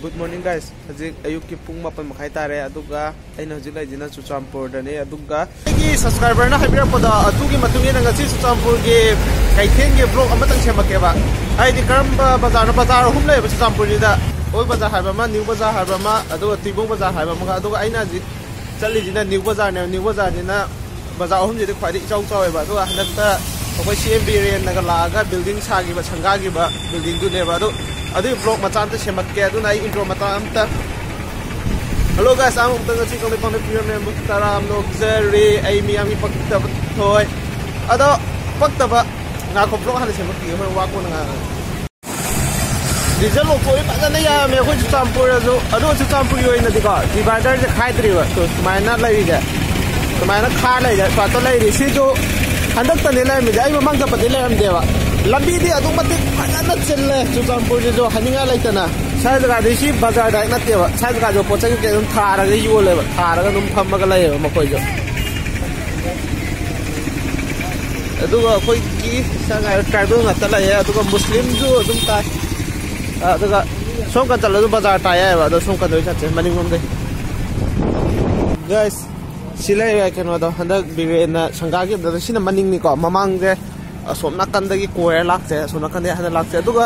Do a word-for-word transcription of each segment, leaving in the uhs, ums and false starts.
Good morning, guys. ꯍꯧꯖꯤꯛ ꯑꯌꯨꯛꯀꯤ ꯄꯨꯡ ꯃꯥꯄꯟ ꯃꯈꯥꯏ ꯇꯥꯔꯦ, ꯑꯗꯨꯒ ꯑꯩꯅ ꯍꯧꯖꯤꯛ ꯂꯩꯁꯤꯅ ꯆꯨꯔꯆꯥꯟꯄꯨꯔꯗꯅꯦ꯫ ꯑꯗꯨꯒ ꯑꯩꯒꯤ subscriberꯅ ꯍꯥꯏꯕꯤꯔꯛꯄꯗꯣ ꯑꯗꯨꯒꯤ ꯃꯇꯨꯡ ꯏꯟꯅ ꯉꯁꯤ ꯆꯨꯔꯆꯥꯟꯄꯨꯔꯒꯤ ꯀꯩꯊꯦꯜꯒꯤ vlog ꯑꯃꯇꯪ ꯁꯦꯝꯃꯛꯀꯦꯕ꯫ ꯍꯥꯏꯗꯤ ꯀꯔꯝꯕ ꯕꯖꯥꯔꯅꯣ, ꯕꯖꯥꯔ ꯑꯍꯨꯝ ꯂꯩꯌꯦꯕ ꯆꯨꯔꯆꯥꯟꯄꯨꯔꯁꯤꯗ, old ꯕꯖꯥꯔ ꯍꯥꯏꯕ ꯑꯃ, new ꯕꯖꯥꯔ ꯍꯥꯏꯕ ꯑꯃ, ꯑꯗꯨꯒ ꯇꯨꯏꯕꯣꯡ ꯕꯖꯥꯔ ꯍꯥꯏꯕ ꯑꯃꯒ꯫ ꯑꯗꯨꯒ ꯑꯩꯅ ꯍꯧꯖꯤꯛ ꯆꯠꯂꯤꯁꯤꯅ new ꯕꯖꯥꯔꯅꯦꯕ꯫ New ꯕꯖꯥꯔꯁꯤꯅ ꯕꯖꯥꯔ ꯑꯍꯨꯝꯁꯤꯗꯤ ꯈ꯭ꯋꯥꯏꯗꯒꯤ ꯏꯆꯥꯎ ꯆꯥꯎꯋꯦꯕ꯫ ꯑꯗꯨꯒ ꯍꯟꯗꯛꯇ ꯑꯩꯈꯣꯏ C M Birenꯅꯒ ꯂꯥꯛꯑꯒ building ꯁꯥꯈꯤꯕ, ꯁꯪꯒꯥꯈꯤꯕ buildingꯗꯨꯅꯦꯕ꯫ ꯑꯗꯨ ꯑꯗꯨꯒꯤ vlog ꯃꯆꯥ ꯑꯝꯇ ꯁꯦꯝꯃꯛꯀꯦ꯫ ꯑꯗꯨꯅ ꯑꯩ intro ꯃꯆꯥ ꯑꯝꯇ, hello guys, ꯑꯍꯥꯟꯕ ꯑꯃꯨꯛꯇ ꯉꯁꯤ ꯀꯪꯂꯩꯄꯥꯛꯅ ꯄꯤꯔꯝꯃꯦ ꯇꯔꯥ ꯑꯃ ꯂꯧꯖꯔꯤ꯫ ꯑꯩ ꯃꯤꯌꯥꯝꯒꯤ ꯄꯛꯇꯕ ꯊꯣꯏ, ꯑꯗꯣ ꯄꯛꯇꯕ ꯉꯥꯏꯈꯣ, vlog ꯍꯥꯟꯅ ꯁꯦꯝꯃꯛꯈꯤꯒꯦ, ꯍꯣꯔꯦꯟ ꯋꯥ ꯀꯣꯟꯅ ꯉꯥꯡꯉꯒꯦ꯫ ꯗꯤꯖꯜ ꯂꯧꯊꯣꯛꯑꯗꯤ ꯐꯖꯅ ꯌꯥꯔꯝꯃꯦ ꯑꯩꯈꯣꯏ ꯆꯨꯔꯆꯥꯟꯄꯨꯔꯗꯁꯨ꯫ ꯑꯗꯣ ꯆꯨꯔꯆꯥꯟꯄꯨꯔꯒꯤ ꯑꯣꯏꯅꯗꯤꯀꯣ, dividerꯁꯦ ꯈꯥꯏꯗ꯭ꯔꯤꯕ꯫ ꯁꯨ-, ꯁꯨꯃꯥꯏꯅ ꯂꯩꯔꯤꯁꯦ, ꯁꯨꯃꯥꯏꯅ ꯈꯥ ꯂꯩꯔꯦ, ꯁ꯭ꯋꯥꯠꯇ ꯂꯩꯔꯤ꯫ ꯁꯤꯁꯨ ꯍꯟꯗꯛꯇꯅꯦ ꯂꯩꯔꯝꯃꯤꯁꯦ, ꯑꯩ ꯃꯃꯥꯡ ꯆꯠꯄꯗꯤ ꯂꯩꯔꯝꯗꯦꯕ꯫ ꯂꯝꯕꯤꯗꯤ ꯑꯗꯨꯛ ꯃꯇꯤꯛ ꯐꯖꯅ ꯆꯤꯜꯂꯦ ꯆꯨꯔꯆꯥꯟꯄꯨꯔꯁꯤꯁꯨ, ꯍꯥꯏꯅꯤꯡꯉꯥꯏ ꯂꯩꯇꯅ꯫ ꯁ꯭ꯋꯥꯏ ꯖꯒꯥꯗꯤ ꯁꯤ ꯕꯖꯥꯔ direct ꯅꯠꯇꯦꯕ꯫ ꯁ꯭ꯋꯥꯏ ꯖꯒꯥꯁꯨ ꯄꯣꯠ ꯆꯩ ꯀꯩꯀꯩ ꯑꯗꯨꯝ ꯊꯥꯔꯒ ꯌꯣꯜꯂꯦꯕ, ꯊꯥꯔꯒ ꯑꯗꯨꯝ ꯐꯝꯃꯒ ꯂꯩꯌꯦꯕ ꯃꯈꯣꯏꯁꯨ꯫ ꯑꯗꯨꯒ ꯑꯩꯈꯣꯏꯒꯤ ꯁꯉꯥꯏ tribal ꯉꯥꯛꯇ ꯂꯩꯌꯦ, ꯑꯗꯨꯒ ꯃꯨꯁꯂꯤꯝꯁꯨ ꯑꯗꯨꯝ ꯇꯥꯏ꯫ ꯑꯗꯨꯒ ꯁꯣꯝ ꯀꯟ ꯆꯠꯂꯁꯨ ꯕꯖꯥꯔ ꯇꯥꯏ ꯌꯥꯏꯑꯕ, ꯑꯗꯣ ꯁꯣꯝ ꯀꯟꯗ ꯑꯣꯏꯅ ꯆꯠꯁꯦ, ꯃꯅꯤꯡꯂꯣꯝꯗꯩ꯫ Guys, ꯁꯤ ꯂꯩꯔꯦ ꯀꯩꯅꯣꯗꯣ, ꯍꯟꯗꯛ ꯕꯤꯔꯦꯟꯅ ꯁꯪꯒꯥꯈꯤꯕꯗꯣ, ꯁꯤꯅ ꯃꯅꯤꯡꯅꯤꯀꯣ꯫ ꯃꯃꯥꯡꯁꯦ ꯑꯁꯣꯝ ꯅꯥꯀꯟꯗꯒꯤ ꯀꯣꯏꯔ ꯂꯥꯛꯁꯦ, ꯑꯁꯣꯝ ꯅꯥꯀꯟꯗꯒꯤ ꯍꯥꯟꯅ ꯂꯥꯛꯁꯦ꯫ ꯑꯗꯨꯒ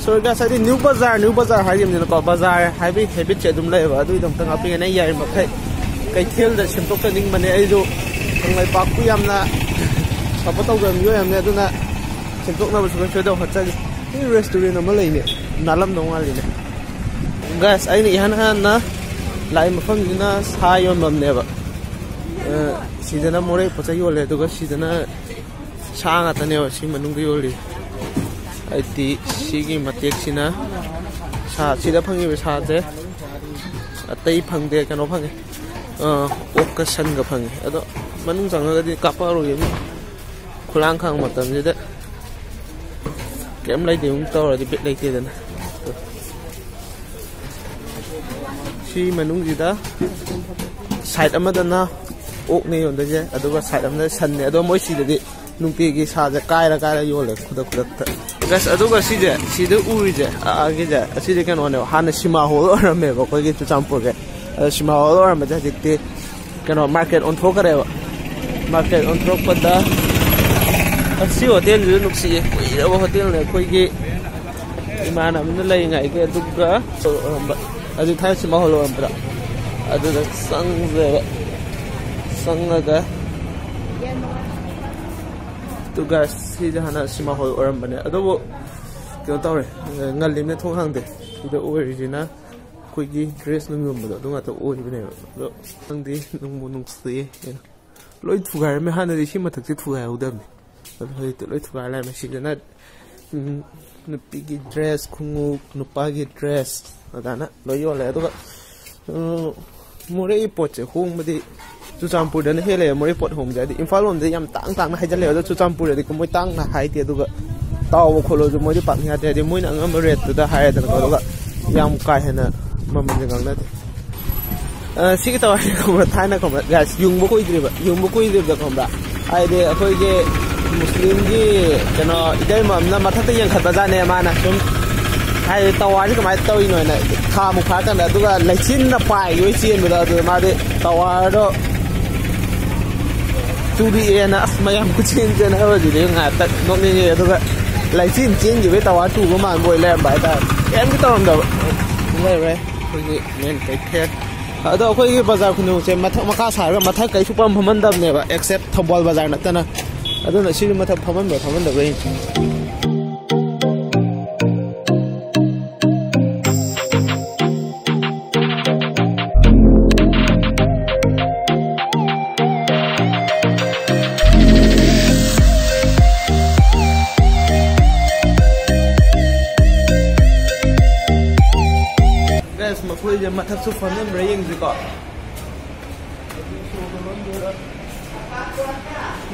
sorry guys, ꯍꯥꯏꯗꯤ new ꯕꯖꯥꯔ, new ꯕꯖꯥꯔ ꯍꯥꯏꯈꯤꯕꯅꯤꯅꯀꯣ, ꯕꯖꯥꯔ ꯍꯥꯏꯕꯒꯤ habitꯁꯦ ꯑꯗꯨꯝ ꯂꯩꯌꯦꯕ꯫ ꯑꯗꯨꯒꯤꯗꯃꯛꯇ ꯉꯥꯛꯄꯤꯒꯅꯤ, ꯑꯩ ꯌꯥꯔꯤꯃꯈꯩ ꯀꯩꯊꯦꯜꯗ ꯁꯦꯝꯗꯣꯛꯆꯅꯤꯡꯕꯅꯦ꯫ ꯑꯩꯁꯨ ꯀꯪꯂꯩꯄꯥꯛꯄꯨ ꯌꯥꯝꯅ support ꯇꯧꯖꯕ ꯃꯤꯑꯣꯏ ꯑꯃꯅꯦ, ꯑꯗꯨꯅ ꯁꯦꯝꯗꯣꯛꯅꯕ ꯁꯨꯡꯁꯣꯏ ꯁꯣꯏꯗꯅ ꯍꯣꯠꯆꯒꯦ꯫ ꯁꯤ restaurant ꯑꯃ ꯂꯩꯅꯦ, ꯅꯥꯜꯂꯝꯗꯧ ꯃꯥꯜꯂꯤꯅꯦ꯫ Guys, ꯑꯩꯅ ꯏꯍꯥꯟ ꯍꯥꯟꯅ ꯂꯥꯛꯏ ꯃꯐꯝꯁꯤꯅ ꯁꯥ ꯌꯣꯟꯐꯝꯅꯦꯕ꯫ ꯑ, ꯁꯤꯗꯅ ꯃꯣꯔꯦ ꯄꯣꯠ ꯆꯩ ꯌꯣꯜꯂꯦ, ꯑꯗꯨꯒ ꯁꯤꯗꯅ ꯁꯥ ꯉꯥꯛꯇꯅꯦꯕ ꯁꯤ ꯃꯅꯨꯡꯗ ꯌꯣꯜꯂꯤ꯫ ꯍꯥꯏꯗꯤ ꯁꯤꯒꯤ ꯃꯇꯦꯛꯁꯤꯅ ꯁꯥ, ꯁꯤꯗ ꯐꯪꯉꯤꯕ ꯁꯥꯁꯦ ꯑꯇꯩ ꯐꯪꯗꯦ, ꯀꯩꯅꯣ ꯐꯪꯉꯦ, ꯑ, ꯑꯣꯛꯀ ꯁꯟꯒ ꯐꯪꯉꯦ꯫ ꯑꯗꯣ ꯃꯅꯨꯡ ꯆꯪꯉꯒꯗꯤ ꯀꯥꯞꯄꯛꯑꯔꯣꯏꯒꯦ, ꯃꯤ ꯈꯨꯂꯥꯡ ꯈꯥꯡ ꯃꯇꯝꯁꯤꯗ ꯀꯩꯝ ꯂꯩꯇꯦ, ꯑꯃꯨꯛ ꯇꯧꯔꯗꯤ ꯕꯤꯠ ꯂꯩꯇꯦꯗꯅ꯫ ꯁꯤ ꯃꯅꯨꯡꯁꯤꯗ side ꯑꯃꯗꯅ ꯑꯣꯛꯅꯦ ꯌꯣꯟꯗꯣꯏꯁꯦ, ꯑꯗꯨꯒ side ꯑꯃꯗ ꯁꯟꯅꯦ꯫ ꯑꯗꯣ ꯃꯣꯏ ꯁꯤꯗꯗꯤ ꯅꯨꯡꯇꯤꯒꯤ ꯁꯥꯁꯦ ꯀꯥꯏꯔ ꯀꯥꯏꯔ ꯌꯣꯜꯂꯦ ꯈꯨꯗꯛ ꯈꯨꯗꯛꯇ꯫ ꯒꯥꯏꯁ, ꯑꯗꯨꯒ ꯁꯤꯁꯦ, ꯁꯤꯗ ꯎꯔꯤꯁꯦ, ꯑꯥꯒꯤꯁꯦ, ꯑꯁꯤꯗꯤ ꯀꯩꯅꯣꯅꯦꯕ, ꯍꯥꯟꯅ ꯁꯤꯃꯥ ꯍꯣꯜ ꯑꯣꯏꯔꯝꯃꯦꯕ ꯑꯩꯈꯣꯏꯒꯤ ꯆꯨꯔꯆꯥꯟꯄꯨꯔꯒꯤ꯫ ꯑꯗꯣ ꯁꯤꯃꯥ ꯍꯣꯜ ꯑꯣꯏꯔꯝꯕꯁꯦ ꯍꯧꯖꯤꯛꯇꯤ ꯀꯩꯅꯣ, ꯃꯥꯔꯀꯦꯠ ꯑꯣꯟꯊꯣꯛꯈ꯭ꯔꯦꯕ꯫ ꯃꯥꯔꯀꯦꯠ ꯑꯣꯟꯊꯣꯔꯛꯄꯗ ꯑꯁꯤ ꯍꯣꯇꯦꯜꯁꯤꯁꯨ ꯅꯨꯡꯁꯤꯌꯦ, ꯀꯨꯏꯔꯕ ꯍꯣꯇꯦꯜꯅꯦ, ꯑꯩꯈꯣꯏꯒꯤ ꯏꯃꯥꯟꯅꯕꯅ ꯂꯩꯔꯤꯉꯩꯒꯤ꯫ ꯑꯗꯨꯒ ꯑꯣꯏꯔꯝꯕ, ꯑꯗꯨ ꯊꯥꯏꯅ ꯁꯤꯃꯥ ꯍꯣꯜ ꯑꯣꯏꯔꯝꯕꯗ꯫ ꯑꯗꯨꯗ ꯆꯪꯈ꯭ꯔꯦꯕ, ꯆꯪꯉꯒ ꯑꯗꯨꯒ ꯁꯤꯁꯦ ꯍꯥꯟꯅ ꯁꯤꯃꯥ ꯍꯣꯜ ꯑꯣꯏꯔꯝꯕꯅꯦ, ꯑꯗꯨꯕꯨ ꯀꯩꯅꯣ ꯇꯧꯔꯦ, ꯉꯜꯂꯤꯕꯅ ꯊꯣꯡ ꯍꯥꯡꯗꯦ꯫ ꯁꯤꯗ ꯑꯣꯏꯔꯤꯁꯤꯅ ꯑꯩꯈꯣꯏꯒꯤ ꯗ꯭ꯔꯦꯁ ꯅꯨꯡ ꯌꯣꯟꯕꯗꯣ ꯑꯗꯨ ꯉꯥꯛꯇ ꯑꯣꯏꯕꯅꯦꯕ꯫ ꯑꯗꯣ ꯈꯪꯗꯦ, ꯅꯨꯡꯕꯨ ꯅꯨꯡꯁꯤꯌꯦ꯫ ꯂꯣꯏ ꯊꯨꯒꯥꯏꯔꯝꯃꯦ꯫ ꯍꯥꯟꯅꯗꯤ ꯁꯤ ꯃꯊꯛꯁꯦ ꯊꯨꯒꯥꯏꯍꯧꯗꯕꯅꯤ, ꯑꯗꯣ ꯍꯧꯖꯤꯛꯇꯤ ꯂꯣꯏ ꯊꯨꯒꯥꯏ ꯂꯩꯔꯝꯃꯦ꯫ ꯁꯤꯗꯅ ꯎꯝ, ꯅꯨꯄꯤꯒꯤ ꯗ꯭ꯔꯦꯁ, ꯈꯣꯡꯎꯞ, ꯅꯨꯄꯥꯒꯤ ꯗ꯭ꯔꯦꯁ ꯑꯗꯨꯃꯥꯏꯅ ꯂꯣꯏ ꯌꯣꯜꯂꯦ꯫ ꯑꯗꯨꯒ ꯎꯝ, ꯃꯣꯔꯦꯒꯤ ꯄꯣꯠꯁꯦ ꯍꯣꯡꯕꯗꯤ ꯆꯨꯔꯆꯥꯟꯄꯨꯔꯗꯅ ꯍꯦꯜꯂꯦ꯫ ꯃꯣꯔꯦ ꯄꯣꯠ ꯍꯣꯡꯕꯁꯦ ꯍꯥꯏꯗꯤ ꯏꯝꯐꯥꯜ ꯂꯣꯝꯗ ꯌꯥꯝ ꯇꯥꯡ ꯇꯥꯡꯅ ꯍꯥꯏꯖꯜꯂꯦ, ꯑꯗꯣ ꯆꯨꯔꯆꯥꯟꯄꯨꯔꯗꯗꯤ ꯃꯣꯏ ꯇꯥꯡꯅ ꯍꯥꯏꯗꯦ꯫ ꯑꯗꯨꯒ ꯇꯥꯎꯕ ꯈꯣꯠꯂꯁꯨ ꯃꯣꯏꯗꯤ ꯄꯥꯛꯅ ꯌꯥꯗꯦ, ꯍꯥꯏꯗꯤ ꯃꯣꯏꯅ ꯑꯉꯝꯕ ꯔꯦꯠꯇꯨꯗ ꯍꯥꯏꯔꯦꯗꯅꯀꯣ, ꯑꯗꯨꯒ ꯌꯥꯝ ꯀꯥ ꯍꯦꯟꯅ ꯃꯃꯜꯁꯦ ꯉꯥꯡꯅꯗꯦ꯫ ꯑ, ꯁꯤꯒꯤ ꯇꯋꯥꯔꯁꯦ ꯈꯪꯕ꯭ꯔꯥ? ꯊꯥꯏꯅ ꯈꯪꯕ꯭ꯔꯥ? ꯒꯥꯏꯁ, ꯌꯨꯡꯕ ꯀꯨꯏꯗ꯭ꯔꯤꯕ, ꯌꯨꯡꯕ ꯀꯨꯏꯗ꯭ꯔꯤꯕꯗ ꯈꯪꯕ꯭ꯔꯥ? ꯍꯥꯏꯗꯤ ꯑꯩꯈꯣꯏꯒꯤ ꯃꯨꯁꯂꯤꯝꯒꯤ ꯀꯩꯅꯣ ꯏꯇꯩꯃ ꯑꯃꯅ ꯃꯊꯛꯇ ꯌꯦꯡꯈꯠꯄꯖꯥꯠꯅꯦ, ꯃꯥꯅ ꯁꯨꯝ ꯍꯥꯏꯗꯤ ꯇꯋꯥꯔꯁꯦ ꯀꯃꯥꯏꯅ ꯇꯧꯔꯤꯅꯣꯅ꯫ ꯊꯥ ꯃꯨꯛ ꯐꯥꯔꯀꯥꯟꯗ, ꯑꯗꯨꯒ ꯂꯩꯆꯤꯟꯅ ꯄꯥꯏꯈꯤꯕꯩ ꯆꯦꯟꯕꯗꯣ, ꯑꯗꯨꯗ ꯃꯥꯗꯤ ꯇꯋꯥꯔꯗꯣ ꯆꯨꯔꯤꯑꯦꯅ ꯑꯁ ꯃꯌꯥꯝ ꯀꯨꯆꯦꯟ ꯆꯦꯟꯅꯕꯗꯨꯗꯤ ꯉꯥꯏꯍꯥꯛꯇꯪ ꯅꯣꯛꯅꯤꯡꯉꯦ꯫ ꯑꯗꯨꯒ ꯂꯩꯆꯤꯟ ꯆꯦꯟꯈꯤꯕꯩ ꯇꯋꯥꯔ ꯇꯨꯕ ꯃꯥꯟꯕ ꯑꯣꯏ ꯂꯩꯔꯝꯕ ꯍꯥꯏꯇꯥꯔꯦ꯫ ꯀꯩꯝꯇ ꯇꯧꯔꯝꯗꯕ ꯂꯩꯔꯦ ꯑꯩꯈꯣꯏꯒꯤ ꯃꯦꯟ ꯀꯩꯊꯦꯜ꯫ ꯑꯗꯣ ꯑꯩꯈꯣꯏꯒꯤ ꯕꯖꯥꯔ ꯈꯨꯅꯨꯁꯦ ꯃꯊꯛ ꯃꯈꯥ ꯁꯥꯔꯒ ꯃꯊꯛ ꯀꯩꯁꯨ ꯄꯝ ꯐꯝꯍꯟꯗꯕꯅꯦꯕ, ꯑꯦꯛꯁꯦꯞ ꯊꯧꯕꯥꯜ ꯕꯖꯥꯔ ꯅꯠꯇꯅ꯫ ꯑꯗꯨꯅ ꯁꯤꯁꯨ ꯃꯊꯛ ꯐꯝꯍꯟꯕ꯭ꯔꯥ ꯐꯝꯍꯟꯗꯕ꯭ꯔꯥ ꯌꯦꯡꯁꯤ꯫ ꯒꯥꯏꯁ, ꯃꯈꯣꯏꯁꯦ ꯃꯊꯛꯁꯨ ꯐꯝꯍꯟꯕ꯭ꯔꯥ ꯌꯦꯡꯁꯤꯀꯣ꯫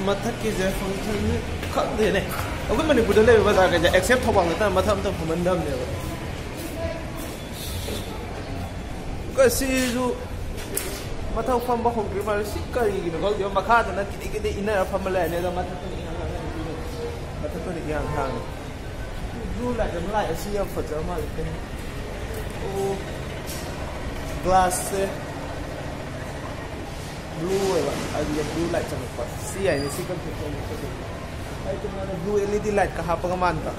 ꯃꯊꯛꯀꯤꯁꯦ ꯐꯪꯁꯟꯁꯦ ꯈꯪꯗꯦꯅꯦ꯫ ꯑꯩꯈꯣꯏ ꯃꯅꯤꯄꯨꯔꯗ ꯂꯩꯕ ꯕꯖꯥꯔꯈꯩꯁꯦ ꯑꯦꯛꯁꯦꯞ ꯊꯧꯕꯥꯜ ꯅꯠꯇꯅ ꯃꯊꯛ ꯑꯝꯇ ꯐꯝꯍꯟꯗꯕꯅꯦꯕ꯫ ꯀ-, ꯁꯤꯁꯨ ꯃꯊꯛ ꯐꯝꯕ ꯍꯧꯗ꯭ꯔꯤ ꯃꯥꯜꯂꯦ꯫ ꯁꯤ ꯀꯔꯤꯒꯤꯅꯣ ꯈꯪꯗꯦ꯫ ꯃꯈꯥꯗꯅ ꯀꯤꯗꯤ ꯀꯤꯗꯤ ꯏꯟꯅꯔ ꯐꯝꯕ ꯂꯩꯔꯅꯤ, ꯑꯗꯣ ꯃꯊꯛꯇꯅ ꯏꯍꯥꯡ ꯍꯥꯡꯉꯦ꯫ ꯃꯊꯛꯇꯅ ꯏꯍꯥꯡ ꯍꯥꯡꯉꯦ꯫ Blue light ꯑꯃ ꯂꯥꯛꯑꯦ꯫ ꯁꯤ ꯌꯥꯝ ꯐꯖꯕ ꯃꯥꯜꯂꯦ꯫ ꯀꯩꯅꯣ? ꯑꯣ, glass ꯁꯦ blue ꯑꯣꯏꯕ, ꯑꯗꯨꯗ blue light ꯆꯪꯉꯛꯄ꯫ ꯁꯤ ꯌꯥꯏꯅꯦ꯫ ꯁꯤ ꯀꯟꯐ꯭ꯌꯨꯁ ꯑꯣꯏꯅ ꯐꯖꯩ꯫ ꯑꯩ ꯇꯣꯉꯥꯟꯅ blue L E D light ꯀ ꯍꯥꯞꯄꯒ ꯃꯥꯟꯕ꯫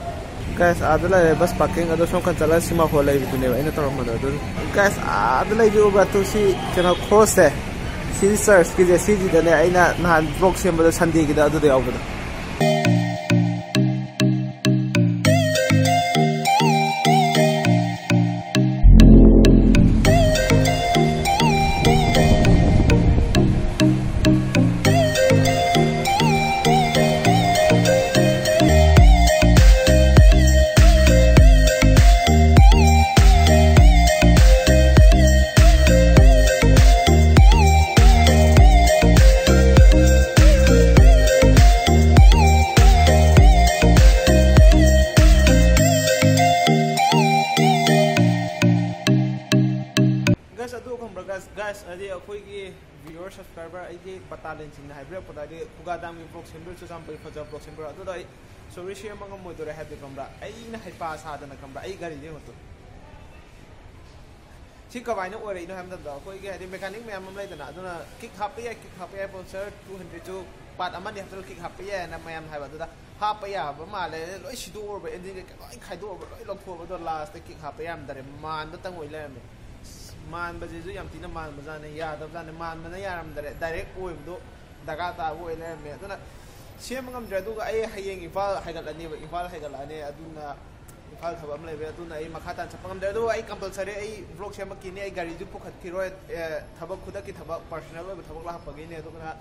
Guys, ꯑꯥꯗ ꯂꯩꯔꯦ bus parking꯫ ꯑꯗꯣ ꯁꯣꯝ ꯀꯟ ꯆꯠꯂꯒ ꯁꯤꯃꯥ hall ꯂꯩꯕꯗꯨꯅꯦꯕ ꯑꯩꯅ ꯇꯧꯔꯝꯕꯗꯣ꯫ ꯑꯗꯨ, guys, ꯑꯥꯗ ꯂꯩꯕꯤ ꯎꯕ꯭ꯔꯥ? ꯇꯨ, ꯁꯤ ꯀꯩꯅꯣ, cross ꯁꯦ, ꯁꯤ church ꯀꯤꯁꯦ, ꯁꯤꯁꯤꯗꯅꯦ ꯑꯩꯅ ꯅꯍꯥꯟ vlog ꯁꯦꯝꯕꯗꯣ, Sunday ꯒꯤꯗ, ꯑꯗꯨꯗ ꯌꯥꯎꯕꯗꯣ꯫ Guys, ꯑꯗꯨ ꯈꯪꯕ꯭ꯔꯥ? Guys, guys, ꯍꯥꯏꯗꯤ ꯑꯩꯈꯣꯏꯒꯤ viewer, subscriber, ꯑꯩꯒꯤ ꯕꯇꯥꯂꯦꯟꯁꯤꯡꯅ ꯍꯥꯏꯕꯤꯔꯛꯄꯗ, ꯍꯥꯏꯗꯤ ꯈꯨꯒꯥꯗꯥꯝꯒꯤ vlog ꯁꯦꯝꯗꯣꯏ, ꯆꯨꯔꯆꯥꯟꯄꯨꯔꯒꯤ ꯐꯖꯕ vlog ꯁꯦꯝꯗꯣꯏ, ꯑꯗꯨꯗ ꯑꯩ sorry ꯁꯦꯝꯕ ꯉꯝꯃꯣꯏꯗꯣꯔꯦ꯫ ꯍꯥꯏꯕꯗꯤ ꯈꯪꯕ꯭ꯔꯥ, ꯑꯩꯅ ꯍꯩꯄꯥ ꯁꯥꯗꯅ, ꯈꯪꯕ꯭ꯔꯥ, ꯑꯩ ꯒꯥꯔꯤꯗ ꯌꯦꯡꯉꯨ ꯇꯨ꯫ ꯁꯤ ꯀꯃꯥꯏꯅ ꯑꯣꯏꯔꯛꯏꯅꯣ ꯍꯥꯏꯕ ꯃꯇꯝꯗ, ꯑꯩꯈꯣꯏꯒꯤ ꯍꯥꯏꯗꯤ mechanic ꯃꯌꯥꯝ ꯑꯃ ꯂꯩꯗꯅ, ꯑꯗꯨꯅ kick ꯍꯥꯞꯄ ꯌꯥꯏ, kick ꯍꯥꯞꯄ ꯌꯥꯏ, Pulsar two hundred ꯁꯨ part ꯑꯃꯅꯤ ꯍꯥꯞꯆꯤꯜꯂꯒ kick ꯍꯥꯞꯄ ꯌꯥꯏꯅ ꯃꯌꯥꯝ ꯍꯥꯏꯕ꯫ ꯑꯗꯨꯗ ꯍꯥꯞꯄ ꯌꯥꯕ ꯃꯥꯜꯂꯦ꯫ ꯂꯣꯏ ꯁꯤꯗꯣꯛꯎꯔꯕ, engine ꯀꯩꯀꯩ ꯂꯣꯏ ꯈꯥꯏꯗꯣꯛꯎꯔꯕ, ꯂꯣꯏ ꯂꯧꯊꯣꯛꯑꯕ꯫ ꯑꯗꯣ last ꯇ kick ꯍꯥꯞꯄ ꯌꯥꯔꯝꯗꯔꯦ, ꯃꯥꯟꯕꯇꯪ ꯑꯣꯏ ꯂꯩꯔꯝꯃꯦ꯫ ꯑꯁ, ꯃꯥꯟꯕꯁꯤꯁꯨ ꯌꯥꯝ ꯊꯤꯅ ꯃꯥꯟꯕꯖꯥꯠꯅꯦ, ꯌꯥꯗꯕꯖꯥꯠꯅꯦ꯫ ꯃꯥꯟꯕꯅ ꯌꯥꯔꯝꯗꯔꯦ, direct ꯑꯣꯏꯕꯗꯣ ꯗꯔꯀꯥꯔ ꯇꯥꯕ ꯑꯣꯏ ꯂꯩꯔꯝꯃꯦ꯫ ꯑꯗꯨꯅ ꯁꯦꯝꯕ ꯉꯝꯗ꯭ꯔꯦ꯫ ꯑꯗꯨꯒ ꯑꯩ ꯍꯌꯦꯡ ꯏꯝꯐꯥꯜ ꯍꯥꯏꯒꯠꯂꯅꯦꯕ, ꯏꯝꯐꯥꯜ ꯍꯥꯏꯒꯠꯂꯛꯑꯅꯤ꯫ ꯑꯗꯨꯅ ꯏꯝꯐꯥꯜ ꯊꯕꯛ ꯑꯃ ꯂꯩꯕ, ꯑꯗꯨꯅ ꯑꯩ ꯃꯈꯥ ꯇꯥꯅ ꯆꯠꯄ ꯉꯝꯗ꯭ꯔꯦ꯫ ꯑꯗꯨꯒ ꯑꯩ compulsory ꯑꯩ vlog ꯁꯦꯝꯃꯛꯈꯤꯅꯤ꯫ ꯑꯩ ꯒꯥꯔꯤꯁꯨ ꯄꯨꯈꯠꯈꯤꯔꯣꯏ꯫ ꯑꯦ, ꯊꯕꯛ, ꯈꯨꯗꯛꯀꯤ ꯊꯕꯛ, personal ꯑꯣꯏꯕ ꯊꯕꯛ ꯂꯥꯛꯄꯒꯤꯅꯦ꯫ ꯑꯗꯨꯅ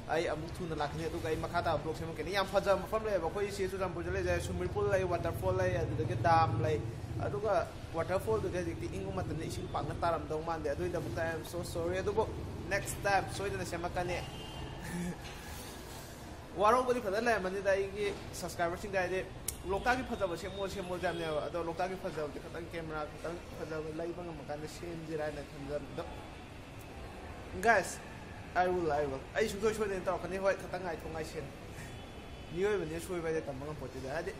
ꯑꯩ ꯑꯃꯨꯛ ꯊꯨꯅ ꯂꯥꯛꯈꯤꯅꯤ꯫ ꯑꯗꯨꯒ ꯑꯩ ꯃꯈꯥ ꯇꯥꯕ vlog ꯁꯦꯝꯃꯛꯈꯤꯅꯤ꯫ ꯌꯥꯝ ꯐꯖꯕ ꯃꯐꯝ ꯂꯩꯌꯦꯕ ꯑꯩꯈꯣꯏ ꯁꯤ ꯆꯨꯔꯆꯥꯟꯄꯨꯔꯗ ꯂꯩꯖꯔꯦ꯫ Swimming pool ꯂꯩ, waterfall ꯂꯩ, ꯑꯗꯨꯗꯒꯤ dam ꯂꯩ꯫ ꯑꯗꯨꯒ waterfall ꯗꯨꯗꯤ ꯍꯧꯖꯤꯛꯇꯤ ꯏꯪꯕ ꯃꯇꯝꯗ ꯏꯁꯤꯡ ꯄꯥꯛꯅ ꯇꯥꯔꯝꯗꯧ ꯃꯥꯟꯗꯦ꯫ ꯑꯗꯨꯒꯤꯗꯃꯛꯇ I am so sorry꯫ ꯑꯗꯨꯕꯨ next time ꯁꯣꯏꯗꯅ ꯁꯦꯝꯃꯛꯀꯅꯤ꯫ ꯋꯥꯔꯧꯕꯗꯤ ꯐꯖꯅ ꯂꯩꯔꯝꯃꯅꯤꯗ ꯑꯩꯒꯤ subscriber ꯁꯤꯡꯗ꯫ ꯍꯥꯏꯗꯤ ꯂꯣꯛꯇꯥꯛꯀꯤ ꯐꯖꯕ ꯁꯦꯝꯃꯣ, ꯁꯦꯝꯃꯣ ꯍꯥꯏꯕꯅꯦꯕ꯫ ꯑꯗꯣ ꯂꯣꯛꯇꯥꯛꯀꯤ ꯐꯖꯕꯗꯤ ꯈꯤꯇꯪ camera ꯈꯤꯇꯪ ꯐꯖꯕ ꯂꯩꯕ ꯉꯝꯃꯀꯥꯟꯗ ꯁꯦꯝꯁꯤꯔꯥ ꯍꯥꯏꯅ ꯈꯟꯖꯕꯗꯣ꯫ Guys, I will, I will. ꯑꯩ ꯁꯨꯡꯁꯣꯏ ꯁꯣꯏꯗꯅ ꯇꯧꯔꯛꯀꯅꯤ꯫ ꯍꯣꯏ, ꯈꯤꯇꯪ ꯉꯥꯏꯊꯣꯛ ꯉꯥꯏꯁꯤꯟ꯫ ꯃꯤꯑꯣꯏꯕꯅꯤꯅ ꯁꯣꯏꯕ ꯍꯥꯏꯁꯦ ꯇꯝꯕ ꯉꯝꯄꯣꯠꯇꯦꯗ꯫ ꯍꯥꯏꯗꯤ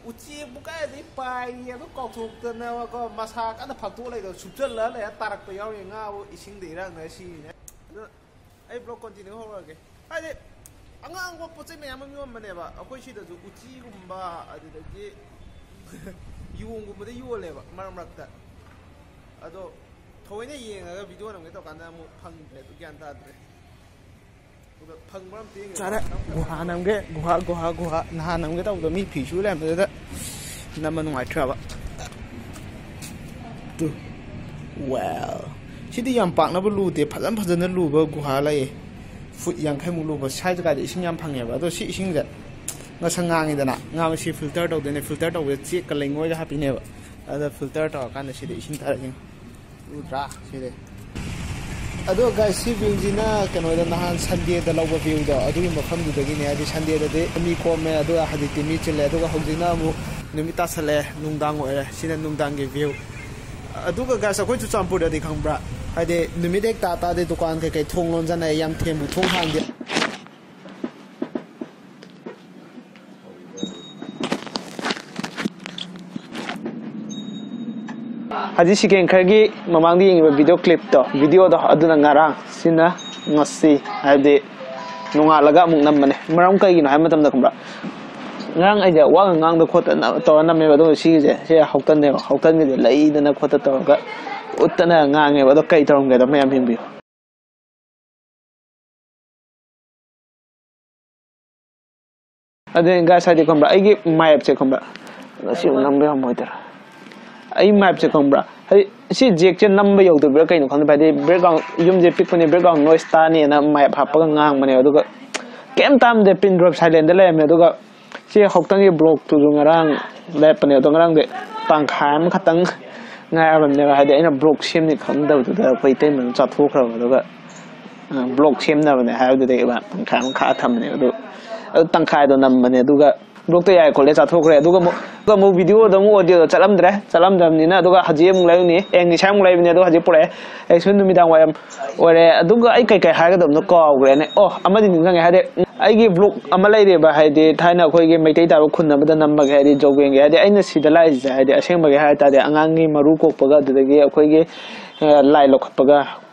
ꯎꯆꯦꯛꯄꯨ ꯀꯥꯏꯗꯩ ꯄꯥꯏꯔꯤ ꯑꯗꯨ ꯀꯥꯎꯊꯣꯛꯇꯅꯕꯀꯣ, ꯃꯁꯥ ꯀꯟꯅ ꯐꯛꯇꯣꯛꯑ ꯂꯩꯗꯣ, ꯁꯨꯞꯆꯜꯂ ꯂꯩꯔ ꯇꯥꯔꯛꯄ ꯌꯥꯎꯔꯤ, ꯉꯥꯕꯨ ꯏꯁꯤꯡꯗ ꯏꯔꯥꯡꯅ ꯁꯤꯔꯤꯅꯦ꯫ ꯑꯗꯨ ꯑꯩ ꯕ꯭ꯂꯣꯛ ꯀꯣꯟꯇꯤꯅ꯭ꯌꯨ ꯍꯧꯔꯛꯑꯒꯦ꯫ ꯍꯥꯏꯗꯤ ꯑꯉꯥꯡꯕ ꯄꯣꯠ ꯆꯩ ꯃꯌꯥꯝ ꯑꯃ ꯌꯣꯟꯕꯅꯦꯕ ꯑꯩꯈꯣꯏ ꯁꯤꯗꯁꯨ, ꯎꯆꯤꯒꯨꯝꯕ ꯑꯗꯨꯗꯒꯤ ꯌꯣꯡꯒꯨꯝꯕꯗ ꯌꯣꯜꯂꯦꯕ ꯃꯔꯛ ꯃꯔꯛꯇ꯫ ꯑꯗꯣ ꯊꯑꯣꯏꯅ ꯌꯦꯡꯉꯒ ꯚꯤꯗꯤꯑꯣ ꯅꯝꯒꯦ ꯇꯧꯀꯥꯟꯗ ꯑꯃꯨꯛ ꯐꯪꯗ꯭ꯔꯦ, ꯑꯗꯨ ꯒ꯭ꯌꯥꯟ ꯇꯥꯗ꯭ꯔꯦ꯫ ꯑꯗꯨꯒ ꯐꯪꯕ꯭ꯔꯥ ꯑꯝꯇ ꯌꯦꯡꯒꯦ꯫ ꯆꯥꯔꯦ꯫ ꯒꯨꯍꯥ ꯅꯝꯒꯦ, ꯒꯨꯍꯥ, ꯒꯨꯍꯥ, ꯒꯨꯍꯥ꯫ ꯅꯍꯥꯟ ꯅꯝꯒꯦ ꯇꯧꯕꯗꯣ ꯃꯤ ꯐꯤ ꯁꯨ ꯂꯩꯔꯝꯕꯗꯨꯗ ꯅꯝꯕ ꯅꯨꯡꯉꯥꯏꯇ꯭ꯔꯕ꯫ ꯇꯨ꯫ Well꯫ ꯁꯤꯗꯤ ꯌꯥꯝ ꯄꯥꯛꯅꯕ ꯂꯨꯗꯦ, ꯐꯖꯅ ꯐꯖꯅ ꯂꯨꯕ ꯒꯨꯍꯥ ꯂꯩꯌꯦ꯫ ꯐꯨꯠ ꯌꯥꯡꯈꯩꯃꯨꯛ ꯂꯨꯕ꯫ ꯁ꯭ꯋꯥꯏ ꯖꯒꯥꯗꯤ ꯏꯁꯤꯡ ꯌꯥꯝ ꯐꯪꯉꯦꯕ꯫ ꯑꯗꯣ ꯁꯤ ꯏꯁꯤꯡꯁꯦ ꯉꯁꯪ ꯉꯥꯡꯉꯤꯗꯅ, ꯉꯥꯡꯉ ꯁꯤ ꯐꯤꯜꯇꯔ ꯇꯧꯗꯣꯏꯅꯦ꯫ ꯐꯤꯜꯇꯔ ꯇꯧꯕꯗ ꯆꯦꯛꯀ ꯂꯩꯉꯣꯏꯒ ꯍꯥꯞꯄꯤꯅꯦꯕ꯫ ꯑꯗ ꯐꯤꯜꯇꯔ ꯇꯧꯔꯀꯥꯟꯗ ꯁꯤꯗ ꯏꯁꯤꯡ ꯊꯥꯔꯛꯏꯅꯦ꯫ ꯎꯗ꯭ꯔꯥ? ꯁꯤꯗꯤ꯫ ꯑꯗꯣ guys, ꯁꯤ ꯚ꯭ꯌꯨꯁꯤꯅ ꯀꯩꯅꯣꯗ ꯅꯍꯥꯟ ꯁꯟꯗꯦꯗ ꯂꯧꯕ ꯚ꯭ꯌꯨꯗꯣ, ꯑꯗꯨꯒꯤ ꯃꯐꯝꯗꯨꯗꯒꯤꯅꯦ꯫ ꯍꯥꯏꯗꯤ ꯁꯟꯗꯦꯗꯗꯤ ꯃꯤ ꯀꯣꯝꯃꯦ, ꯑꯗꯨꯒ ꯍꯧꯖꯤꯛꯇꯤ ꯃꯤ ꯆꯤꯜꯂꯦ, ꯑꯗꯨꯒ ꯍꯧꯖꯤꯛꯅ ꯑꯃꯨꯛ ꯅꯨꯃꯤꯠ ꯇꯥꯁꯜꯂꯛꯑꯦ, ꯅꯨꯡꯗꯥꯡ ꯑꯣꯏꯔꯦ꯫ ꯁꯤꯅ ꯅꯨꯡꯗꯥꯡꯒꯤ ꯚ꯭ꯌꯨ꯫ ꯑꯗꯨꯒ guys, ꯑꯩꯈꯣꯏ ꯆꯨꯔꯆꯥꯟꯄꯨꯔꯗꯗꯤ ꯈꯪꯕ꯭ꯔꯥ, ꯍꯥꯏꯗꯤ ꯅꯨꯃꯤꯠ ꯍꯦꯛ ꯇꯥ ꯇꯥꯗꯤ ꯗꯨꯀꯥꯟ ꯀꯩꯀꯩ ꯊꯣꯡ ꯂꯣꯟꯖꯟꯅꯩ, ꯌꯥꯝ ꯊꯦꯡꯕꯨ ꯊꯣꯡ ꯍꯥꯡꯗꯦ꯫ ꯍꯧꯖꯤꯛ ꯁꯦꯀꯦꯟ ꯈꯔꯒꯤ ꯃꯃꯥꯡꯗ ꯌꯦꯡꯉꯤꯕ ꯚꯤꯗꯤꯑꯣ ꯀ꯭ꯂꯤꯞꯇꯣ, ꯚꯤꯗꯤꯑꯣꯗꯣ, ꯑꯗꯨꯅ ꯉꯔꯥꯡ, ꯁꯤꯅ ꯉꯁꯤ, ꯍꯥꯏꯕꯗꯤ ꯅꯣꯡꯉꯥꯜꯂꯒ ꯑꯃꯨꯛ ꯅꯝꯕꯅꯦ꯫ ꯃꯔꯝ ꯀꯩꯒꯤꯅꯣ ꯍꯥꯏꯕ ꯃꯇꯝꯗ, ꯈꯪꯕ꯭ꯔꯥ, ꯉꯔꯥꯡ ꯑꯩꯁꯦ ꯋꯥꯒ ꯉꯥꯡꯗ ꯈꯣꯠꯇꯅ ꯇꯧꯔ ꯅꯝꯃꯦꯕ꯫ ꯑꯗꯨꯒ ꯁꯤꯒꯤꯁꯦ, ꯁꯤ ꯍꯧꯇꯟꯅꯦꯕ, ꯍꯧꯇꯟꯒꯤꯁꯦ ꯂꯩꯗꯅ ꯈꯣꯠꯇ ꯇꯧꯔꯒ ꯎꯠꯇꯅ ꯉꯥꯡꯉꯦꯕ꯫ ꯑꯗꯣ ꯀꯩ ꯇꯧꯔꯝꯒꯦꯗꯣ ꯃꯌꯥꯝ ꯌꯦꯡꯕꯤꯌꯨ꯫ ꯑꯗꯨꯅ guys, ꯍꯥꯏꯗꯤ ꯈꯪꯕ꯭ꯔꯥ, ꯑꯩꯒꯤ ꯃꯥꯏꯞꯁꯦ ꯈꯪꯕ꯭ꯔꯥ, ꯉꯁꯤ ꯑꯃꯨꯛ ꯅꯝꯕ ꯌꯥꯔꯝꯃꯣꯏꯗ꯭ꯔꯥ? ꯑꯩ ꯃꯥꯏꯞꯁꯦ ꯈꯪꯕ꯭ꯔꯥ, ꯍꯥꯏꯗꯤ ꯁꯤ ꯖꯦꯛꯁꯦ ꯅꯝꯕ ꯌꯧꯗꯕ꯭ꯔꯥ ꯀꯩꯅꯣ ꯈꯪꯗꯦ, ꯍꯥꯏꯗꯤ ꯕꯦꯛꯒ꯭ꯔꯥꯎꯟ, ꯌꯨꯝꯁꯦ ꯄꯤꯛꯄꯅꯤ, ꯕꯦꯛꯒ꯭ꯔꯥꯎꯟ ꯅꯣꯏꯁ ꯇꯥꯅꯤꯅ ꯃꯥꯏꯞ ꯍꯥꯞꯄꯒ ꯉꯥꯡꯕꯅꯦ꯫ ꯑꯗꯨꯒ ꯀꯩꯝ ꯇꯥꯔꯝꯗꯦ, ꯄꯤꯟ ꯗ꯭ꯔꯣꯞ ꯁꯥꯏꯂꯦꯟꯗ ꯂꯩꯔꯝꯃꯦ꯫ ꯑꯗꯨꯒ ꯁꯤ ꯍꯧꯇꯪꯒꯤ ꯕ꯭ꯂꯣꯛꯇꯨꯁꯨ ꯉꯔꯥꯡ ꯂꯦꯞꯄꯅꯦ, ꯑꯗꯣ ꯉꯔꯥꯡꯗꯤ ꯇꯪꯈꯥꯏ ꯑꯃꯈꯛꯇꯪ ꯉꯥꯏꯔꯕꯅꯦꯕ꯫ ꯍꯥꯏꯗꯤ ꯑꯩꯅ ꯕ꯭ꯂꯣꯛ ꯁꯦꯝꯅꯤ ꯈꯪꯗꯕꯗꯨꯗ ꯑꯩꯈꯣꯏ ꯏꯇꯩꯃꯅ ꯆꯥꯊꯣꯛꯈ꯭ꯔꯕ꯫ ꯑꯗꯨꯒ ꯕ꯭ꯂꯣꯛ ꯁꯦꯝꯅꯕꯅꯦ ꯍꯥꯏꯕꯗꯨꯗ ꯏꯕꯥ ꯇꯪꯈꯥꯏ ꯑꯃ ꯈꯥꯛꯑ ꯊꯝꯕꯅꯦ꯫ ꯑꯗꯨ, ꯑꯗꯨ ꯇꯪꯈꯥꯏꯗꯣ ꯅꯝꯕꯅꯦ꯫ ꯑꯗꯨꯒ ꯕ꯭ꯂꯣꯛꯇꯣ ꯌꯥꯏ ꯈꯣꯠꯂꯦ ꯆꯥꯊꯣꯛꯈ꯭ꯔꯦ꯫ ꯑꯗꯨꯒ ꯑꯃꯨꯛ ꯑꯗꯨꯒ ꯑꯃꯨꯛ ꯚꯤꯗꯤꯑꯣꯗ ꯑꯃꯨꯛ ꯑꯣꯗꯤꯑꯣꯗ ꯆꯠꯂꯝꯗ꯭ꯔꯦ, ꯆꯠꯂꯝꯗ꯭ꯔꯕꯅꯤꯅ꯫ ꯑꯗꯨꯒ ꯍꯧꯖꯤꯛ ꯑꯃꯨꯛ ꯂꯩꯔꯨꯅꯤ, ꯑꯦ, ꯉꯁꯥꯏ ꯑꯃꯨꯛ ꯂꯩꯕꯅꯦ, ꯑꯗꯨꯒ ꯍꯧꯖꯤꯛ ꯄꯨꯔꯛꯑꯦ꯫ ꯑꯩꯁꯨ ꯅꯨꯃꯤꯗꯥꯡ ꯋꯥꯏꯔꯝ ꯑꯣꯏꯔꯦ꯫ ꯑꯗꯨꯒ ꯑꯩ ꯀꯩ ꯀꯩ ꯍꯥꯏꯒꯗꯕꯅꯣ ꯀꯥꯎꯈ꯭ꯔꯦꯅꯦ꯫ ꯑꯣ, ꯑꯃꯗꯤ ꯅꯤꯡꯁꯤꯡꯉꯦ, ꯍꯥꯏꯗꯤ ꯑꯩꯒꯤ ꯕ꯭ꯂꯣꯛ ꯑꯃ ꯂꯩꯔꯦꯕ, ꯍꯥꯏꯗꯤ ꯊꯥꯏꯅ ꯑꯩꯈꯣꯏꯒꯤ ꯃꯩꯇꯩ ꯇꯥꯕ ꯈꯨꯟ ꯑꯃꯗ ꯅꯝꯕꯒꯦ, ꯍꯥꯏꯗꯤ ꯖꯧꯒꯦꯡꯒꯤ, ꯍꯥꯏꯗꯤ ꯑꯩꯅ ꯁꯤꯗ ꯂꯥꯛꯏꯁꯦ, ꯍꯥꯏꯗꯤ ꯑꯁꯦꯡꯕꯒꯤ ꯍꯥꯏ ꯇꯥꯔꯗꯤ ꯑꯉꯥꯡꯒꯤ ꯃꯔꯨ ꯀꯣꯛꯄꯒ ꯑꯗꯨꯗꯒꯤ ꯑꯩꯈꯣꯏꯒꯤ, ꯑ, ꯂꯥꯏ ꯂꯧꯈꯠꯄꯒ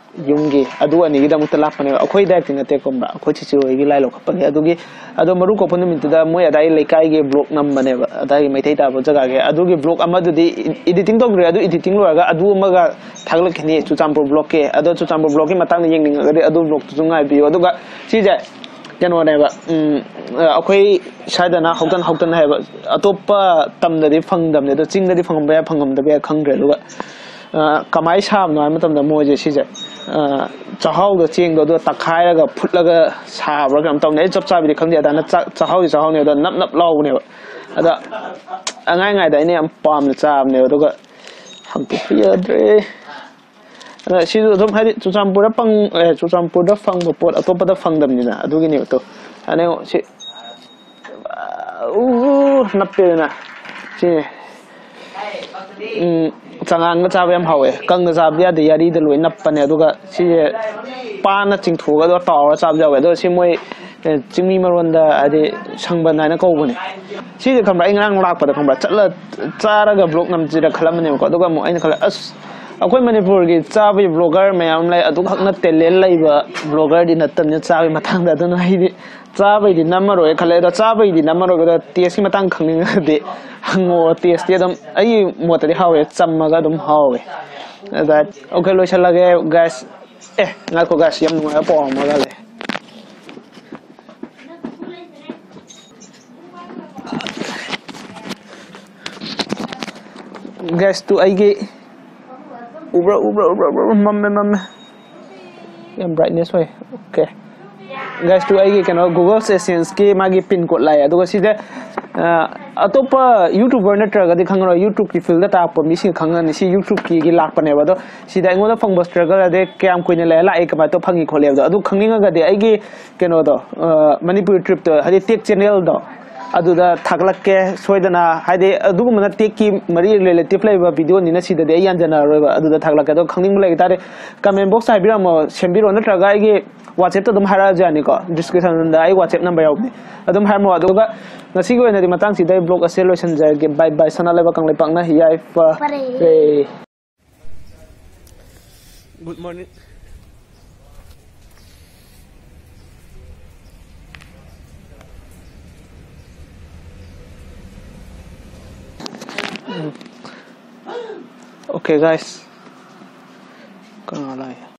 ꯌꯨꯝꯒꯤ, ꯑꯗꯨ ꯑꯅꯤꯒꯤꯗꯃꯛꯇ ꯂꯥꯛꯄꯅꯦꯕ꯫ ꯑꯩꯈꯣꯏ ꯗꯥꯏꯔꯦꯛꯇꯤ ꯅꯠꯇꯦ, ꯈꯪꯕ꯭ꯔꯥ? ꯑꯩꯈꯣꯏ ꯆꯤꯆꯦ ꯍꯣꯏꯒꯤ ꯂꯥꯏ ꯂꯧꯈꯠꯄꯒꯤ꯫ ꯑꯗꯨꯒꯤ, ꯑꯗꯣ ꯃꯔꯨ ꯀꯣꯛꯄ ꯅꯨꯃꯤꯠꯇꯨꯗ ꯃꯣꯏ ꯑꯗꯥꯏ ꯂꯩꯀꯥꯏꯒꯤ ꯕ꯭ꯂꯣꯛ ꯅꯝꯕꯅꯦꯕ, ꯑꯗꯥꯏꯒꯤ ꯃꯩꯇꯩ ꯇꯥꯕ ꯖꯒꯥꯒꯤ꯫ ꯑꯗꯨꯒꯤ ꯕ꯭ꯂꯣꯛ ꯑꯃꯗꯨꯗꯤ ꯏ-, ꯏꯗꯤꯇꯤꯡ ꯇꯧꯗ꯭ꯔꯤ, ꯑꯗꯨ ꯏꯗꯤꯇꯤꯡ ꯂꯣꯏꯔꯒ ꯑꯗꯨ ꯑꯃꯒ ꯊꯥꯒꯠꯂꯛꯈꯤꯅꯤ, ꯆꯨꯔꯆꯥꯟꯄꯨꯔ ꯕ꯭ꯂꯣꯛꯀꯤ꯫ ꯑꯗꯣ ꯆꯨꯔꯆꯥꯟꯄꯨꯔ ꯕ꯭ꯂꯣꯛꯀꯤ ꯃꯇꯥꯡꯗ ꯌꯦꯡꯅꯤꯡꯉꯒꯗꯤ ꯑꯗꯨ ꯕ꯭ꯂꯣꯛꯇꯨꯁꯨ ꯉꯥꯏꯕꯤꯌꯨ꯫ ꯑꯗꯨꯒ ꯁꯤꯁꯦ ꯀꯩꯅꯣꯅꯦꯕ, ꯎꯝ, ꯑꯩꯈꯣꯏ ꯁ꯭ꯋꯥꯏꯗꯅ ꯍꯧꯇꯟ ꯍꯧꯇꯟ ꯍꯥꯏꯕ, ꯑꯇꯣꯞꯄ ꯇꯝꯗꯗꯤ ꯐꯪꯗꯕꯅꯦ, ꯑꯗꯣ ꯆꯤꯡꯗꯗꯤ ꯐꯪꯉꯝꯕ ꯌꯥꯏ, ꯐꯪꯉꯝꯗꯕ ꯌꯥꯏ, ꯈꯪꯗ꯭ꯔꯦ꯫ ꯑꯗꯨꯒ ꯑ, ꯀꯃꯥꯏꯅ ꯁꯥꯕꯅꯣ ꯍꯥꯏꯕ ꯃꯇꯝꯗ ꯃꯣꯏꯁꯦ ꯁꯤꯁꯦ, ꯑ, ꯆꯥꯛꯍꯥꯎꯗꯣ, ꯆꯦꯡꯗꯣ ꯑꯗꯨ ꯇꯛꯈꯥꯏꯔꯒ ꯐꯨꯠꯂꯒ ꯁꯥꯕ꯭ꯔꯥ ꯀꯩꯅꯣꯝ ꯇꯧꯅꯦ꯫ ꯑꯩ ꯆꯞ ꯆꯥꯕꯤꯗꯤ ꯈꯪꯗꯦ꯫ ꯑꯗꯥꯅ ꯆꯥꯛ, ꯆꯥꯛꯍꯥꯎꯗꯤ ꯆꯥꯛꯍꯥꯎꯅꯦ, ꯑꯗꯣ ꯅꯞ ꯅꯞ ꯂꯥꯎꯕꯅꯦꯕ꯫ ꯑꯗ ꯑꯉꯥꯡ ꯑꯣꯏꯔꯤꯉꯩꯗ ꯑꯩꯅ ꯌꯥꯝ ꯄꯥꯝꯅ ꯆꯥꯕꯅꯦꯕ꯫ ꯑꯗꯨꯒ ꯍꯧꯖꯤꯛꯇꯤ ꯌꯥꯗ꯭ꯔꯦ꯫ ꯑꯗ ꯁꯤꯁꯨ ꯑꯗꯨꯝ, ꯍꯥꯏꯗꯤ ꯆꯨꯔꯆꯥꯟꯄꯨꯔꯗ ꯐꯪ-, ꯑꯦ, ꯆꯨꯔꯆꯥꯟꯄꯨꯔꯗ ꯐꯪꯕ ꯄꯣꯠ ꯑꯇꯣꯞꯄꯗ ꯐꯪꯗꯕꯅꯤꯅ, ꯑꯗꯨꯒꯤꯅꯦꯕ꯫ ꯇꯣ, ꯑꯅꯦ ꯁꯤ, ꯎ, ꯅꯞꯄꯦꯗꯅ꯫ ꯁꯤ, ꯎꯝ, ꯆꯉꯥꯡꯒ ꯆꯥꯕ ꯌꯥꯝ ꯍꯥꯎꯋꯦ꯫ ꯀꯪꯅ ꯆꯥꯕꯗꯤ ꯌꯥꯗꯦ, ꯌꯥꯔꯤꯗ ꯂꯣꯏ ꯅꯞꯄꯅꯦ꯫ ꯑꯗꯨꯒ ꯁꯤꯁꯦ ꯄꯥꯟꯅ ꯆꯤꯡꯊꯣꯛꯑꯒ ꯑꯗꯨꯒ ꯇꯥꯎꯔꯒ ꯆꯥꯕꯁꯨ ꯌꯥꯎꯋꯦ꯫ ꯑꯗꯣ ꯁꯤ ꯃꯣꯏ, ꯑꯦ, ꯆꯤꯡꯃꯤ ꯃꯔꯣꯟꯗ, ꯍꯥꯏꯗꯤ, ꯁꯪꯕꯟ ꯍꯥꯏꯅ ꯀꯧꯕꯅꯦ꯫ ꯁꯤꯁꯦ ꯈꯪꯕ꯭ꯔꯥ? ꯑꯩ ꯉꯔꯥꯡ ꯂꯥꯛꯄꯗ, ꯈꯪꯕ꯭ꯔꯥ, ꯆꯠꯂ ꯆꯥꯔꯒ ꯕ꯭ꯂꯣꯛ ꯅꯝꯁꯤꯔ ꯈꯜꯂꯝꯕꯅꯦꯕꯀꯣ꯫ ꯑꯗꯨꯒ ꯑꯃꯨꯛ ꯑꯩꯅ ꯈꯜꯂꯦ, ꯑꯁ, ꯑꯩꯈꯣꯏ ꯃꯅꯤꯄꯨꯔꯒꯤ ꯆꯥꯕꯒꯤ ꯕ꯭ꯂꯣꯒꯔ ꯃꯌꯥꯝ ꯂꯩ, ꯑꯗꯨꯈꯛꯅ ꯇꯦꯂꯦꯟ ꯂꯩꯕ ꯕ꯭ꯂꯣꯒꯔꯗꯤ ꯅꯠꯇꯕꯅꯤꯅ ꯆꯥꯕꯒꯤ ꯃꯇꯥꯡꯗ꯫ ꯑꯗꯨꯅ ꯑꯩꯗꯤ ꯆꯥꯕꯩꯗꯤ ꯅꯝꯃꯔꯣꯏ ꯈꯜꯂꯦ꯫ ꯑꯗꯣ ꯆꯥꯕꯩꯗꯤ ꯅꯝꯃꯔꯣꯏ, ꯑꯗꯣ ꯇꯦꯁꯀꯤ ꯃꯇꯥꯡ ꯈꯪꯅꯤꯡꯉꯒꯗꯤ ꯍꯪꯉꯣ꯫ ꯇꯦꯁꯇꯤ ꯑꯗꯨꯝ ꯑꯩꯒꯤ ꯃꯣꯠꯇꯗꯤ ꯍꯥꯎꯋꯦ, ꯆꯝꯃꯒ ꯑꯗꯨꯝ ꯍꯥꯎꯋꯦ꯫ ꯑꯗ, ꯑꯣꯀꯦ, ꯂꯣꯏꯁꯤꯜꯂꯒꯦ, ꯒꯥꯏꯁ꯫ ꯑꯦ, ꯉꯥꯏꯈꯣ, ꯒꯥꯏꯁ, ꯌꯥꯝ ꯅꯨꯡꯉꯥꯏꯕ ꯄꯥꯎ ꯑꯃꯒ ꯂꯩ꯫ ꯒꯥꯏꯁ, ꯇꯨ ꯑꯩꯒꯤ, ꯎꯕ꯭ꯔꯥ, ꯎꯕ꯭ꯔꯥ, ꯎꯕ꯭ꯔꯥ, ꯎꯕ꯭ꯔꯥ? ꯃꯝꯃꯦ, ꯃꯝꯃꯦ꯫ ꯌꯥꯝ ꯕ꯭ꯔꯥꯏꯠꯅꯦꯁ ꯑꯣꯏ꯫ ꯑꯣꯀꯦ꯫ ꯒꯥꯏꯁ, ꯇꯨ ꯑꯩꯒꯤ ꯀꯩꯅꯣ, Google AdSense-ꯀꯤ ꯃꯥꯒꯤ ꯄꯤꯟ ꯀꯣꯗ ꯂꯥꯛꯑꯦ꯫ ꯑꯗꯨꯒ ꯁꯤꯗ, ꯑ, ꯑꯇꯣꯞꯄ YouTuber ꯅꯠꯇ꯭ꯔꯒꯗꯤ ꯈꯪꯉꯔꯣꯏ, YouTube-ꯀꯤ field-ꯗ ꯇꯥꯛꯄ ꯃꯤꯁꯤꯡꯅ ꯈꯪꯉꯅꯤ꯫ ꯁꯤ YouTube-ꯀꯤꯒꯤ ꯂꯥꯛꯄꯅꯦꯕ꯫ ꯑꯗꯣ ꯁꯤꯗ ꯑꯩꯉꯣꯟꯗ ꯐꯪꯕ struggle, ꯑꯗꯩ ꯀꯌꯥꯝ ꯀꯨꯏꯅ ꯂꯩꯔ ꯂꯥꯛꯏ, ꯀꯃꯥꯏꯅ ꯇꯧꯔ ꯐꯪꯉꯤ ꯈꯣꯠꯂꯤ ꯍꯥꯏꯕꯗꯣ, ꯑꯗꯨ ꯈꯪꯅꯤꯡꯉꯒꯗꯤ ꯑꯩꯒꯤ ꯀꯩꯅꯣꯗꯣ, ꯑ, ꯃꯅꯤꯄꯨꯔꯤ trip-ꯇꯣ, ꯍꯥꯏꯗꯤ tech channel-ꯗꯣ, ꯑꯗꯨꯗ ꯊꯥꯒꯠꯂꯛꯀꯦ ꯁꯣꯏꯗꯅ, ꯍꯥꯏꯗꯤ ꯑꯗꯨꯒꯨꯝꯕꯅ ꯇꯦꯛꯀꯤ ꯃꯔꯤ ꯔꯤꯂꯦꯇꯤꯞ ꯂꯩꯕ ꯚꯤꯗꯤꯑꯣꯅꯤꯅ ꯁꯤꯗꯗꯤ ꯑꯩ ꯌꯥꯟꯖꯟꯅꯔꯔꯣꯏꯕ꯫ ꯑꯗꯨꯗ ꯊꯥꯒꯠꯂꯛꯀꯦ꯫ ꯑꯗꯣ ꯈꯪꯅꯤꯡꯕ ꯂꯩ ꯇꯥꯔꯗꯤ ꯀꯃꯦꯟ ꯕꯣꯛꯁꯇ ꯍꯥꯏꯕꯤꯔꯝꯃꯣ, ꯁꯦꯝꯕꯤꯔꯣ, ꯅꯠꯇ꯭ꯔꯒ ꯑꯩꯒꯤ ꯋꯥꯆꯦꯞꯇ ꯑꯗꯨꯝ ꯍꯥꯏꯔꯛꯑꯁꯨ ꯌꯥꯅꯤꯀꯣ꯫ ꯗꯤꯁꯀ꯭ꯔꯤꯞꯁꯟꯗ ꯑꯩ ꯋꯥꯆꯦꯞ ꯅꯝꯕꯔ ꯌꯥꯎꯕꯅꯦ, ꯑꯗꯨꯝ ꯍꯥꯏꯔꯝꯃꯣ꯫ ꯑꯗꯨꯒ ꯉꯁꯤꯒꯤ ꯑꯣꯏꯅꯗꯤ ꯃꯇꯥꯡꯁꯤꯗ ꯑꯩ ꯕ꯭ꯂꯣꯛ ꯑꯁꯦ ꯂꯣꯏꯁꯤꯟꯖꯔꯒꯦ꯫ ꯕꯥꯏ ꯕꯥꯏ꯫ ꯁꯅꯥ ꯂꯩꯕꯥꯛ ꯀꯪꯂꯩꯄꯥꯛꯅ ꯌꯥꯏꯐꯔꯦ꯫ ꯐꯔꯦ꯫ Good morning. Okay, guys. ꯀꯅꯥ ꯂꯥꯛꯏ?